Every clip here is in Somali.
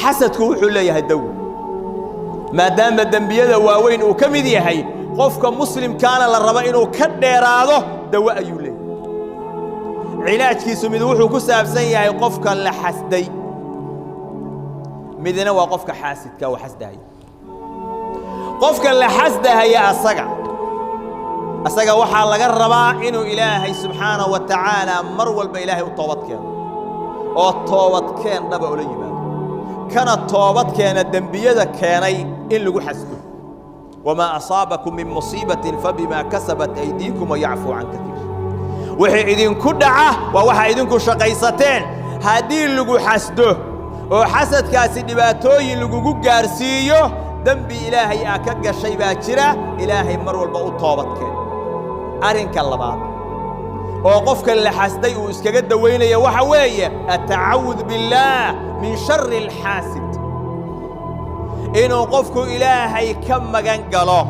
Xasadku wuxuu leeyahay dawo, maadaama dembiyada waaweyn uu ka mid yahay, qofka muslimkaana la rabo inuu ka dheeraado. Dawo ayuu leeyahay. Cilaajkiisu mid wuxuu ku saabsan yahay qofka la xasday, midna waa qofka xaasidka oo xasdahaya. Qofka la xasdahaya asaga waxaa laga rabaa inuu Ilaahay subxaanahu wa tacaala mar walba Ilaahay u toobad keeno oo toobadkeen dhaba ula yimaado, kana toobad keena dembiyada keenay in lagu xasdo. وما أصابكم من مصيبة فبما كسبت أيديكم ويعفو عن كثير. Wixii idinku dhaca waa waxaa idinku shaqaysateen. Haddii lagu xasdo oo xasadkaasi dhibaatooyin lagugu gaarsiiyo, dembi Ilaahay aa ka gashay baa jira. Ilaahay mar walba u toobadkeen. Arrinka labaad oo qofka la xasday uu iskaga dawaynaya waxa weeye التعوذ بالله من شر الحاسد, inuu qofku Ilaahay ka magan galo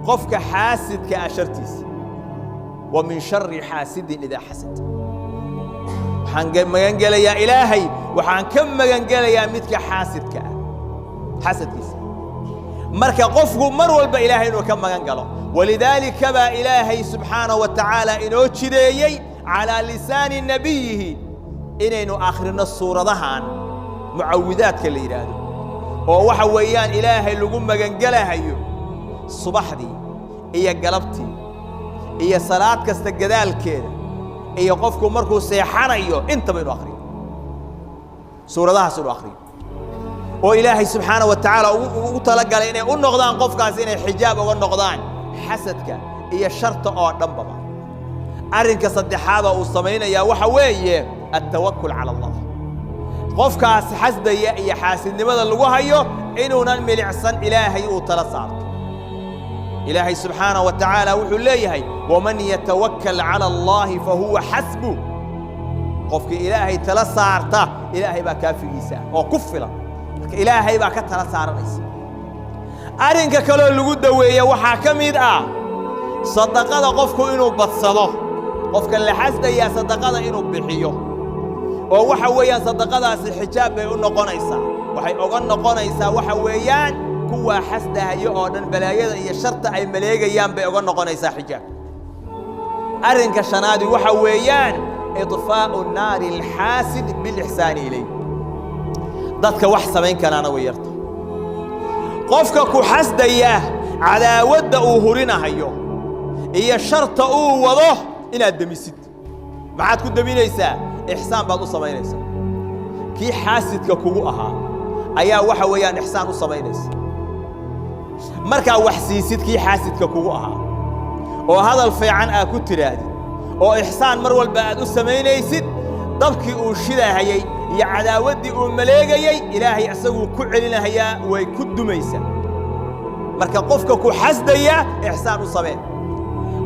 qofka xaasidka ah shartiisa. ومن شر حاسد إذا حسد. Waxaan magan gelayaa Ilaahay, waxaan ka magan gelayaa midka xaasidka ah xasadkiisa. Marka qofku mar walba Ilaahay inuu ka magan galo. ولذلك baa Ilaahay subxaanaه wa tacaala inoo jideeyey على لسان نبيه inaynu akhrino suuradahan mucawidaadka la yidhaahdo, oo waxa weeyaan Ilaahay lagu magangelahayo subaxdii iyo galabtii iyo salaad kasta gadaalkeeda iyo qofku markuu seexanayo intaba inuu akhriyo suuradahaas, inuu akhriyo oo Ilaahay subxaanaه wa tacaala ugu talagalay inay u noqdaan qofkaas, inay xijaab uga noqdaan xasadka iyo sharta oo dhanbaba. Arrinka saddexaada uu samaynayaa waxa weeye التوكل على الله. Qofkaas xasdaya iyo xaasidnimada lagu hayo inuunan milicsan, Ilaahay uu tala saarto. Ilaahay subxaanaه wa tacaala wuxuu leeyahay: ومن يتوكل على الله فهو حسبه. Qofkii Ilaahay tala saarta, Ilaahay baa kaafigiisa ah oo ku filan. Marka Ilaahay baa ka tala saaranaysa. Arrinka kaloo lagu daweeya waxaa ka mid ah sadaqada, qofku inuu badsado. Qofka la xasdayaa sadaqada inuu bixiyo, oo waxa weeyaan sadaqadaasi xijaab bay u noqonaysaa. Waxay oga noqonaysaa waxa weeyaan kuwaa xasdahayo oo dhan balaayada iyo sharta ay maleegayaan bay oga noqonaysaa xijaab. Arrinka shanaadi waxa weeyaan إطفاء نار الحاسد بالإحسان إليه. Dadka wax samayn karaana way yarta. Qofka ku xasdaya cadaawadda uu hurinahayo iyo sharta uu wado inaad demisid, maxaad ku deminaysaa? Ixsaan baad u samaynaysaa. Kii xaasidka kugu ahaa ayaa waxa weeyaan ixsaan u samaynaysa. Markaa wax siisid kii xaasidka kugu ahaa oo hadal fiican aad ku tidhaahdid oo ixsaan mar walba aad u samaynaysid, dabkii uu shidahayey iyo cadaawaddii uu maleegayey Ilaahay isaguu ku celinahayaa, way ku dumaysaa. Marka qofka ku xasdaya ixsaan u samee.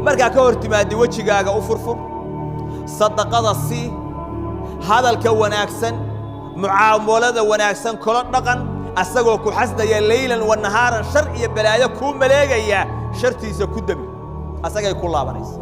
Markaa ka hor timaaddi, wejigaaga u furfur, sadaqada sii, hadalka wanaagsan, mucaamalada wanaagsan kula dhaqan. Asagoo ku xasdaya ليلا ونهارا, shar iyo balaayo kuu maleegaya, shartiisa ku demi, asagay ku laabanaysa.